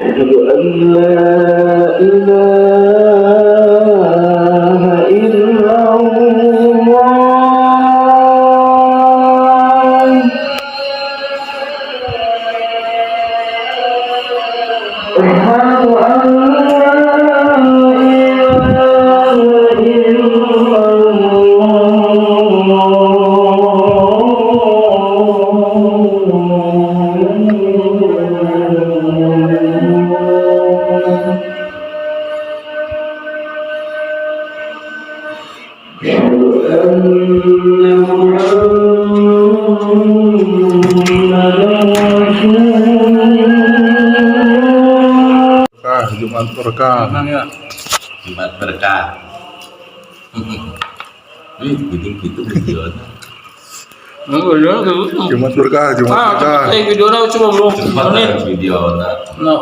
أشهد أن لا إله إلا الله. أشهد أن لا إله إلا الله. أشهد أن محمدا رسول الله. Berkah, Jumat berkah. Jumat berkah. Ih, gitu-gitu videonya. Jumat berkah, Jumat Ah, berkah. cepet videonya coba belum. Cepat Menit. videonya. Nah.